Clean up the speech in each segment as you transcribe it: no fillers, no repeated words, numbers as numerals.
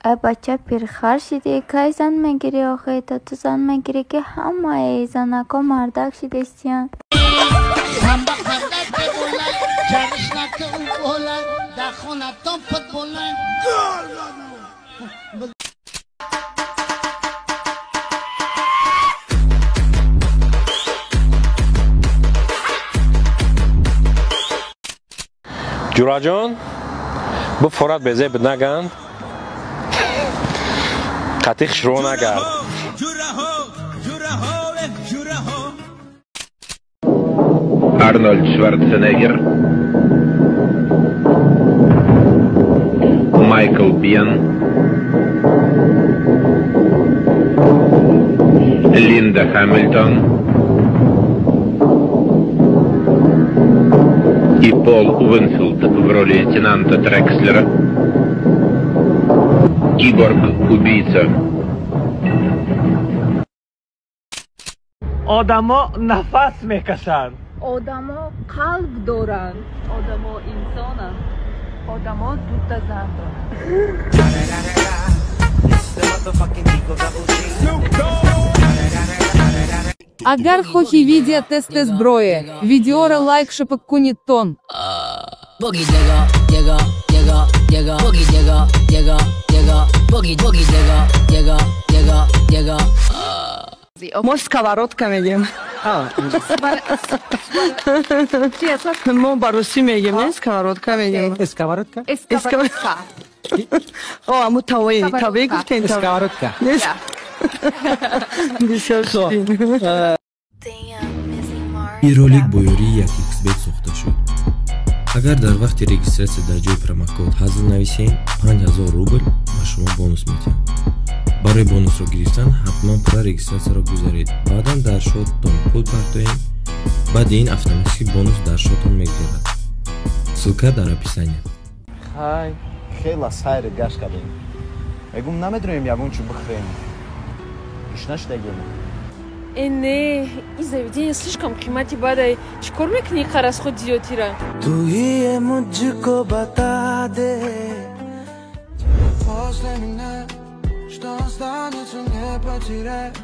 Ай бача, пирхар шидӣ, кай зан мегирӣ охи? То ту зан мегирӣ, ки ҳамаи занако мардак шидестиянд. Ҷураҷон, буфорат безеб наган, қатиқ шуро нагард. Арнольд Шварценеггер, Майкл Бьен, Линда Хамилтон и Пол Уинфилд в роли лейтенанта Трекслера, киборг-убийца. Одамо нафас мекашанд. Одамо қалб доранд. Одамо инсонанд. Одамо дута зан доранд. Агар хохи видео тест зброи, видеора лайк шапак кунит тон. Мо сковородка мегем. Мо ба русӣ мегем, не сковородка мегем. Сковородка? Сковородка. О, аму тавои, тавои гуфтем. Сковородка. Бисёр ширин. Ин ролик бо ёрии 1xBet сохта шуд. Агар дар вақти регистратсия дар ҷои промокод ҳазл нависем, 5000 рубл ба шумо бонус медиҳанд. Барои бонусро гирифтан ҳатман пурра регистратсияро гузаред. Баъдан дар шоттон пул партоед. Баъди ин автоматически бонус дар шоттон мегузарад. Ссылка дар описания. Хай, хела сайр гашт кардем. Мегум намедонем ягон чӣ бихӯрем. Гушна шудагем. Э, не, ин заведение слишком қимати бадай. Чӣ кор мекунӣ қараз худ зиёдтира? तू ही ये मुझको बता दे после меня, что останется мне потерять.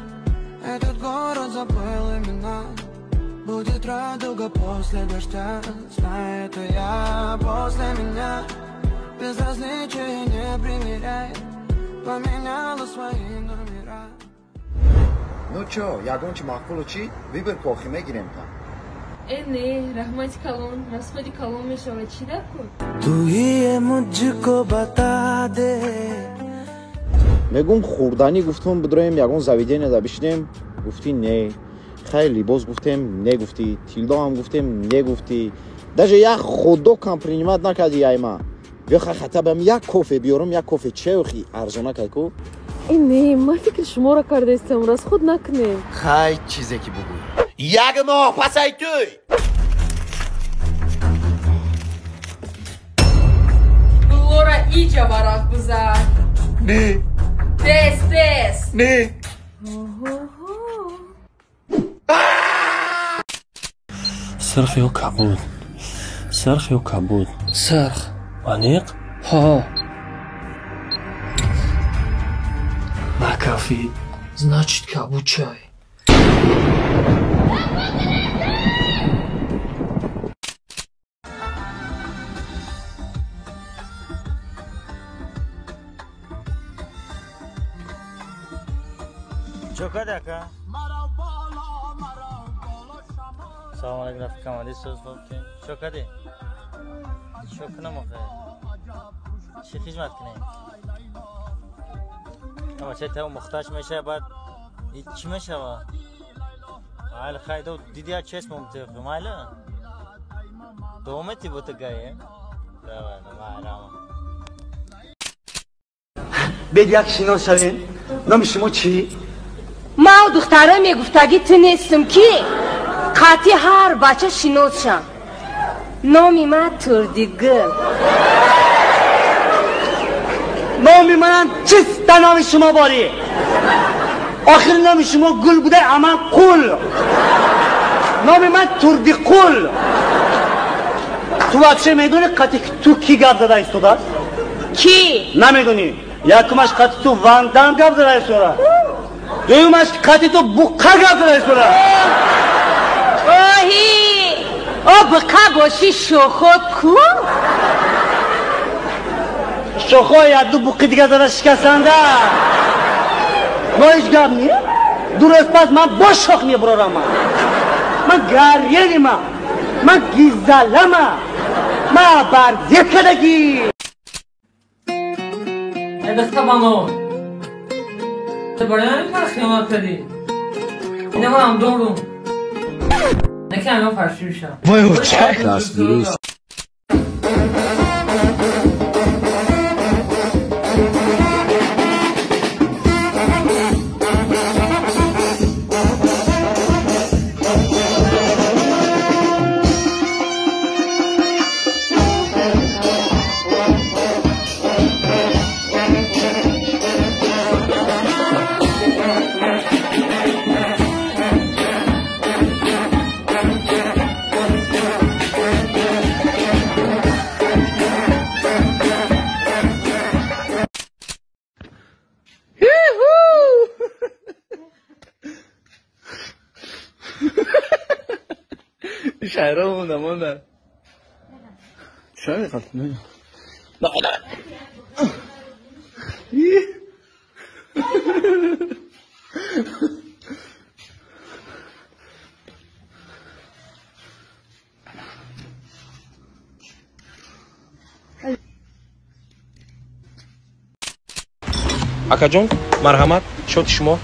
Этот город забыл имена. Будет радуга после дождя. Знаю, это я после меня. Безразличие не примеряй. Поменяла свои номера. Ну чё, ягон чи маъқулу чӣ? Выбор кохи мегирем та. Э, не, раҳмати калон, расходи калон мешавад, чӣ дар кор? तू ही ये मुझको बता दे. Мегум хӯрданӣ гуфтум бидроем ягон заведение да бишинем, гуфтӣ не. Хай либос гуфтем, не гуфтӣ. Тилло ҳам гуфтем, не гуфтӣ. Даже як хот-дог ҳам принимать накардӣ айма. Биё хай хотя бы як кофе биёрам, як кофе чехи арзона кайку. Э, не, ман фикри шуморо кардаистам, расход накунем. Хай чизе ки бугӯй. Як моҳ пасай тӯй. Гуллора иҷа варақ бизан. Не. Тез, тез. Не. Сирх ё кабуд? Сирх ё кабуд? Сирх. Аниқ? Ҳо. Накафид, значит кабуд чай. Чо кади ака? Салом алейкум, рафиқ камади, соз хубтин. Чо кади? Чо кунам охе? Чӣ хизмат кунем? Бача та мухтаҷ мешава, баъд чӣ мешава? Майли хай, диди я чест мумтиқ, майли? Домети бу тагае? Давай, давай, рама. Бед як шинос шавем. Номи шумо чӣ? Ман духтара мегуфтагӣ ту нестам, ки қатъи ҳар бача шинос шам. Номи ман Турдигул. Номи манам чиста номи шумо борӣ. Охир номи шумо гул буда, а ман қул. Номи ман Турдиқул. Ту вообще медонӣ қати ту кӣ гап зада истодааст? Кӣ? Намедонӣ. Якумаш қати ту Вандам гап задай сора. Дуюмаш қати ту буққа гап задай сора. Оҳи! О буққа боши шохот ку? Шохо як-ду буққи дига зада шикастанда. Но ҳеҷ гап не? Ду рӯз пас ман бо шох мебурорам. Ман гарьенима. Ман гизалама. Ман барзет кардагӣ. Эй духта бано. Ту барои ҳамин ман хиёнат кардӣ. Ина ман ҳам дорум. Неки ҳамин фарши бишам. Вой очак. Даст дуруст. شهرها موندم موندم. چرا میخواد؟ نه نه. Акаҷон, марҳамат, шоти шумо.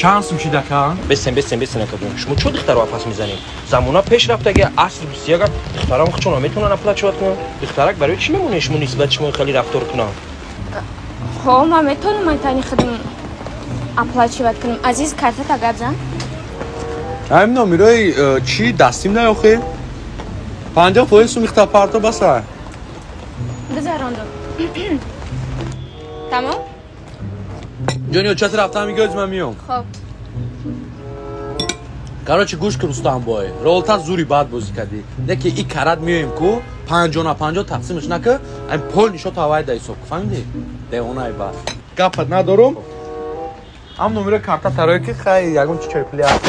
Чанд сум шид, ака? Бесен, бесен, бесен, акаҷон. Шумо чо духтаро пас мезанед? Замона пеш рафтаги, аср 21, духтарам худшон метавонанд оплачивать кунанд. Духтарак барои чӣ мемонед шумо нисбат шумо хеле рафтор кунанд? Хо, ман метавонам айтани худам оплачивать кунам. Азиз, картата гап зан. Ҳамин номерои чӣ дастим наёхе? 50% сум ихта парто баса. Гузарондум. Тамом? Ҷони, чат рафтам, мегӯяд, ман миём. Хоб. Короче, гӯш кун, Рустам бой. Ролта зури бад бозӣ кардӣ. Не ки и карат меоем ку, 50 на 50 тақсимаш нака, айн пол нишо тавай да ҳисоб ку, фаҳмидӣ? Девонай ба. Гапат надорум. Ам номерои карта тарое ки хай ягон чи чойпули ҳаст.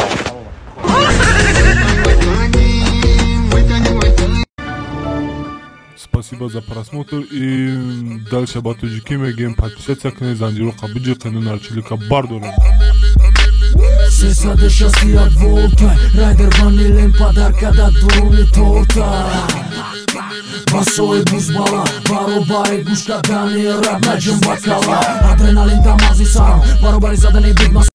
Спасибо за просмотр и дальше ба тоҷикӣ мегӯем: подписаться кунед, занҷироқа биҷиқену нарчилика бардорем. 361 волта райдер ванилем падарка да дуруни торта басои бузбала баробари гӯш кардани раб наҷум ба кала адреналин да мағзи сарам баробари задани бигма.